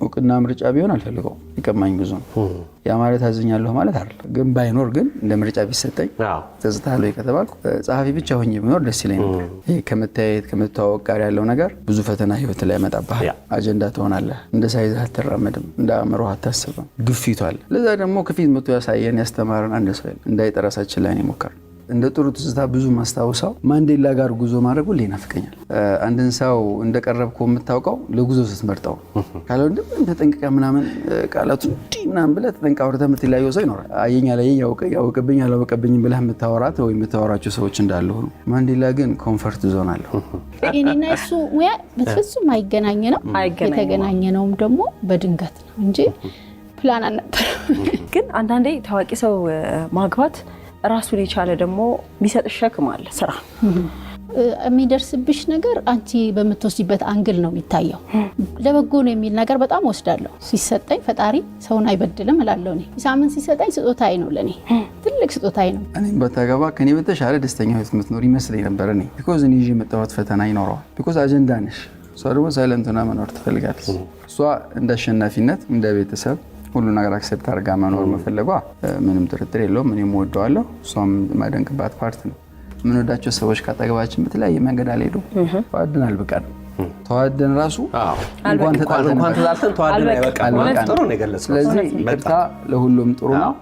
እውቅና ምርጫ ቢሆን አልፈልገውም። ይቀማኝ ብዙ ነው። ያ ማለት አዝኛለሁ ማለት አይደለም። ግን ባይኖር ግን እንደ ምርጫ ቢሰጠኝ ተጽታለሁ ከተባልኩ ጸሐፊ ብቻ ሆኜ ብኖር ደስ ይለኝ ነበር። ይሄ ከመታየት ከመተዋወቅ ጋር ያለው ነገር ብዙ ፈተና ህይወት ላይ ያመጣብሃል። አጀንዳ ትሆናለህ። እንደ size ህ አትራመድም። እንደ አእምሮህ አታስብም። ግፊቱ አለ። ለዛ ደግሞ ከፊት መቶ ያሳየን ያስተማረን አንድ ሰው የለም። እንዳይጠራሳችን ላይ ነው የሞከርነው። እንደ ጥሩ ትዝታ ብዙ ማስታውሰው ማንዴላ ጋር ጉዞ ማድረግ ሁሌ ይናፍቀኛል። አንድን ሰው እንደቀረብከው የምታውቀው ለጉዞ ስትመርጠው፣ ካልሆነ ምንም ተጠንቅቀህ ምናምን ቃላቱ እንዲህ ምናምን ብለህ ተጠንቅቀህ አውርተህ የምትለያየው ሰው ይኖራል። አየኝ አላየኝ፣ ያውቅብኝ አላወቀብኝም ብለህ የምታወራት ወይ የምታወራቸው ሰዎች እንዳሉ ሆኖ ማንዴላ ግን comfort zone አለው። የኔና የሱ ሙያ በፍጹም አይገናኝ ነው። አይገናኝም። የተገናኘ ነውም ደግሞ በድንገት ነው እንጂ ፕላን አልነበረም። ግን አንዳንዴ ታዋቂ ሰው ማግባት ራሱን የቻለ ደግሞ የሚሰጥ ሸክም አለ፣ ስራ። የሚደርስብሽ ነገር አንቺ በምትወስጂበት angle ነው የሚታየው። ለበጎ ነው የሚል ነገር በጣም ወስዳለሁ። ሲሰጠኝ ፈጣሪ ሰውን አይበድልም እላለሁ። እኔ ሳምን ሲሰጠኝ ስጦታዬ ነው፣ ለእኔ ትልቅ ስጦታዬ ነው። እኔም በታገባ ከኔ በተሻለ ደስተኛ ህይወት የምትኖር ይመስለኝ ነበር። እኔ because እኔ ይዤ የመጣሁት ፈተና ይኖረዋል። Because አጀንዳ ነሽ። እሷ ደግሞ silent ሆና መኖር ትፈልጋለች። እሷ እንደ አሸናፊነት እንደ ቤተሰብ ሁሉ ነገር accept አድርጋ መኖር መፈለጓ ምንም ጥርጥር የለውም። እኔም እወደዋለሁ። እሷም የማደንቅባት part ነው። የምንወዳቸው ሰዎች ካጠገባችን በተለያየ መንገድ አልሄዱ ተዋደን አልበቃንም። ተዋደን ራሱ እንኳን ተጣልተን እንኳን ተጣልተን ተዋደን አይበቃም። አልበቃንም። ጥሩ ነው የገለጽከው። ስለዚህ ይቅርታ ለሁሉም ጥሩ ነው።